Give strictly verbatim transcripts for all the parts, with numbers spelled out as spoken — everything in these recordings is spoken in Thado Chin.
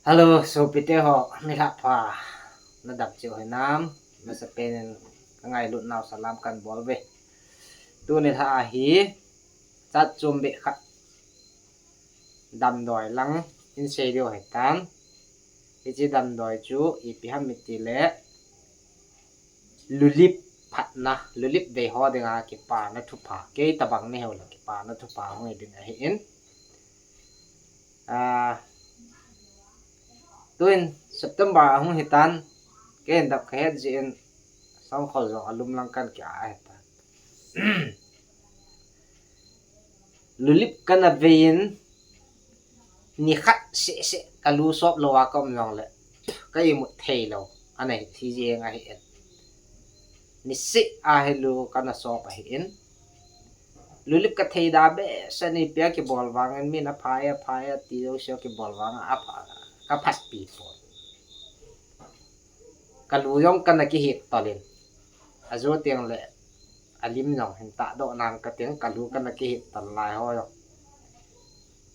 Hello, sopite ho, nilhah pha. Nadam cheh u hinam? Masapen in kangailut nau salam kan bol uve. Tuni nilhah hi chat chom beh khat damdoi lang in sei diu ahitan. Hiche damdoi chu ipi ham itile, lulip phatna, lulip dei ho dinga kipana thupha, kei tabang neiho le kipana thupha hung hi ding ahin. Ah, tuin September ahung hitan, kei hin dap kahet jeh in songkhol jong alum lang kan ki-a ahitan. Lulip kana vei in, nikhat seh seh kalu sop louva kaum jongle, ka imut theilou ana hi thi jeng ahin. Niseh a hi lu kana sop ahin. Lulip katheida behseh in, ipi a kibol vangin min apha e, apha e ati jouse kibol vanga apha, kaphatpi pon. Kalu jong kana kihet tol in, ajo tengle alim jong hin tahdoh nang kating, kalu kana kihet tol lai ho jong.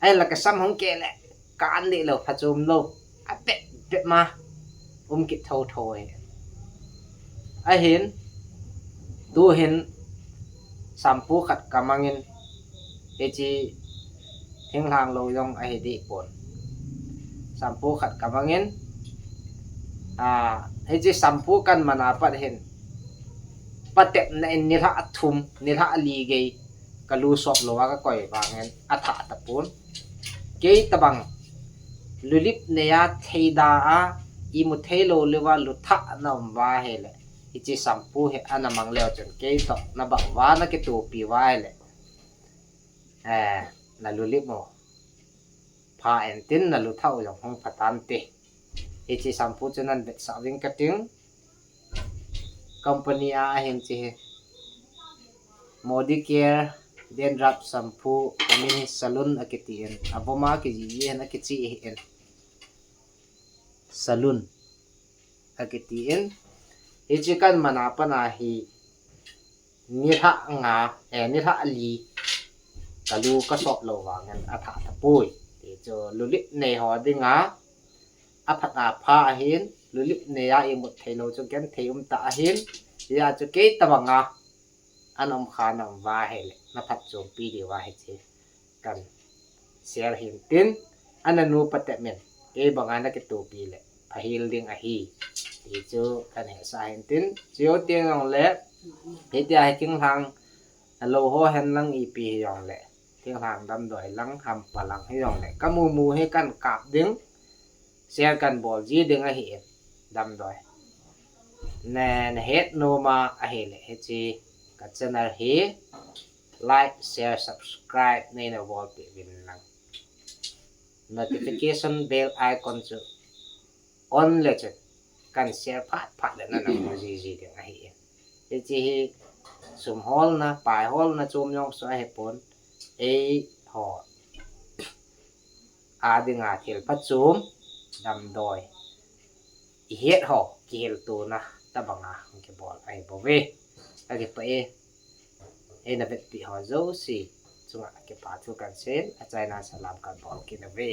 Ahinla kasam hung keh le ka-an deh lou, phachom lou, apet pet ma um kit thotho e. Ahin, tuhin shampoo khat kamangin, hiche thinglhang lou jong ahi deh pon. Shampoo khat kamangin, ah, hiche shampoo kaman a pat hin, patepna in nilhah thum, nilhah li gei kalu sop louva kakoi vangin athah tapon. Kei tabang lulip neiya theida a, imu theilou louva luthah na um uva ahile, hiche shampoo hi ana mang leu chun keitoh nabah uva nakitopi uva ahile, eh, nalulip u pha intin, naluthah u jong hung pha tante. Hiche shampoo chu nan vetsah uving kating. Company a ahin hiche hi Modicare Dandruff Shampoo, amin hi Salon akitin, avom a kijih jeh in akiche ahin, Salon akitin. Hiche kaman a pat a hi nilhah nga, eh, nilhah li kalu kasop lou vangin athah tapoi. Tichu lulip nei ho dinga aphat apha ahin, lulip neiya imut theilou chu genthei umtah ahin, hijeh chun kei tabanga ana um kha na um uva ahile naphatchompi diuva hiche kan share hintin, ana nu patep in, kei banga nakitopi le phahel ding ahi, tichu kan hetsah hintin. Chujou teng jongle, hitia hi thinglhang lou ho hen lang, ipi hijongle, thinglhang damdoi lang, hampa lang hijongle, kamu mu hi kan kap ding, share kan bol ji ding ahin, damdoi. Na, nahet nom a ahile, hiche ka channel hi like, share, subscribe neina bolpeh uvin lang, notification bell icon chu on le chun kan share phat phat le nana mu jiji ding ahin. Hiche hi sum holna, pai holna chom jong chu ahipon, eiho a dinga thil phachom, damdoi, ihet ho kihiltona tabanga kibol ahibouve. Kakipah e, eina vetpeh ho jouse chunga kipa thu kan seiyin, achaina salam kan bol kit uve.